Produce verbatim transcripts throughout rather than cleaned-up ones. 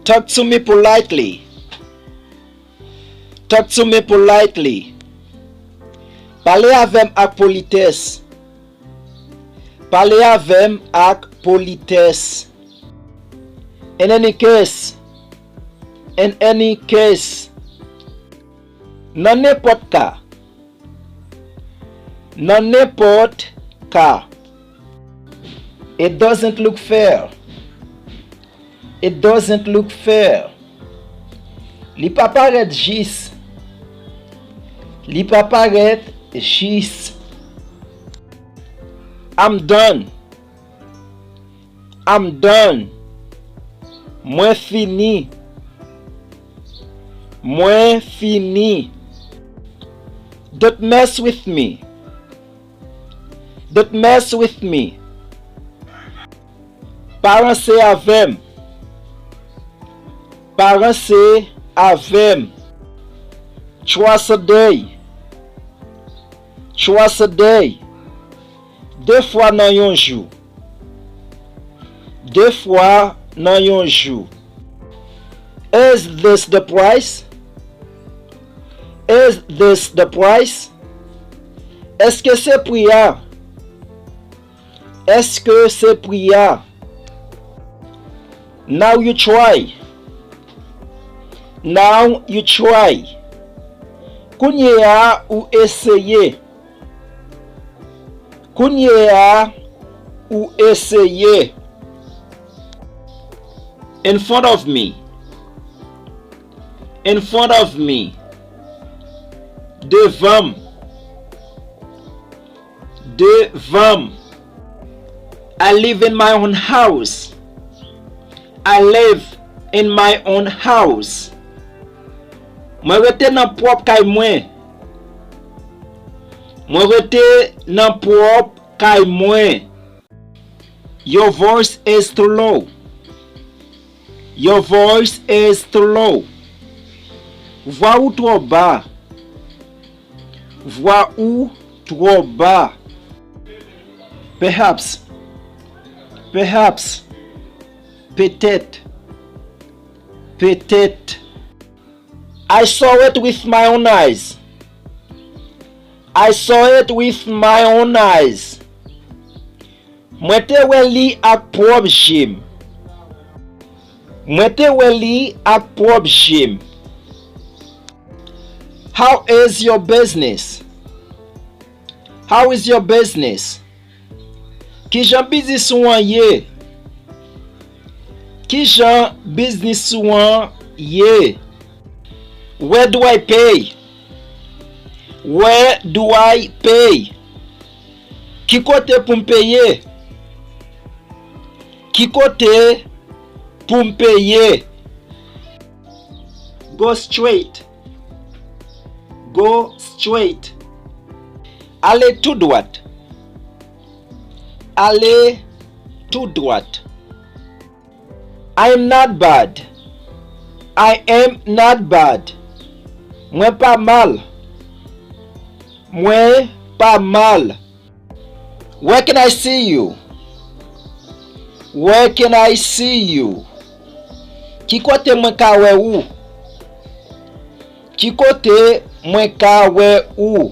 Talk to me politely. Talk to me politely. Pale avè m ak politès. Pale avè m ak politès. In any case. In any case. Nan nenpòt ka. Nan nenpòt ka. It doesn't look fair. It doesn't look fair. Li pa parèt jis. Li pa parèt jis. I'm done. I'm done. Mwen fini. Mwen fini. Don't mess with me. Don't mess with me. Pa ranse avè m. Pa ranse avè m. Twice a day. Twice a day. De fwa nan yon jou. De fwa nan yon jou. Is this the price? Is this the price? Èske se pri a? Èske se pri a? Now you try. Now you try. Kounye a ou eseye. Kounye a ou eseye. In front of me. In front of me. Devan m. Devan m. I live in my own house. I live in my own house. Mwen rete nan pwòp kay mwen. Mwen rete nan pwòp kay mwen. Your voice is too low. Your voice is too low. Vwa ou twò ba. Vwa ou twò ba. Perhaps. Perhaps. Petèt. Petèt. I saw it with my own eyes. I saw it with my own eyes. Mwen te wè li ak pwòp je m. Mwen te wè li ak pwòp je m. How is your business? How is your business? Kijan biznis ou an ye? Kijan biznis ou an ye? Where do I pay? Where do I pay? Ki kote pou m peye? Ki kote pou m peye? Go straight. Go straight. Ale tou dwat. Ale tou dwat. I am not bad. I am not bad. Mwen pa mal. Mwen pa mal. Where can I see you? Where can I see you? Ki kote mwen ka wè ou? Ki kote mwen ka wè ou?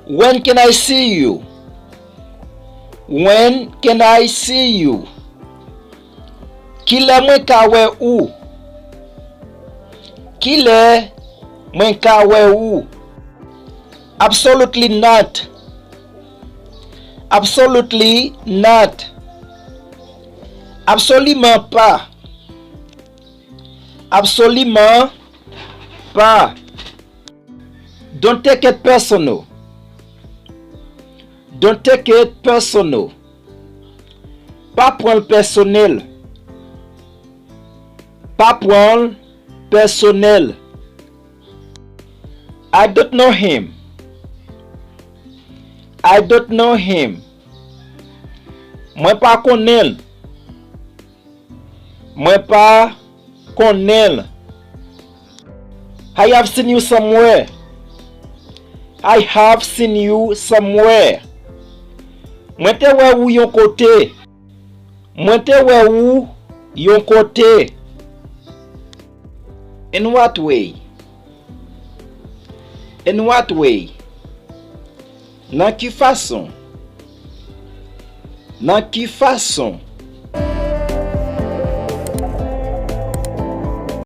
When can I see you? When can I see you? Kilè mwen ka wè ou? Kilè mwen ka wè ou? Absolutely not. Absolutely not. Absoliman pa. Absoliman pa. Don't take it personal. Don't take it personal. Pa pran l pèsonèl. Pa pran l pèsonèl. I don't know him. I don't know him. Mwen pa konnen l. Mwen pa konnen l. I have seen you somewhere. I have seen you somewhere. Mwen te wè ou yon kote. Mwen te wè ou yon kote. In what way? In what way? Nan ki fason? Nan ki fason?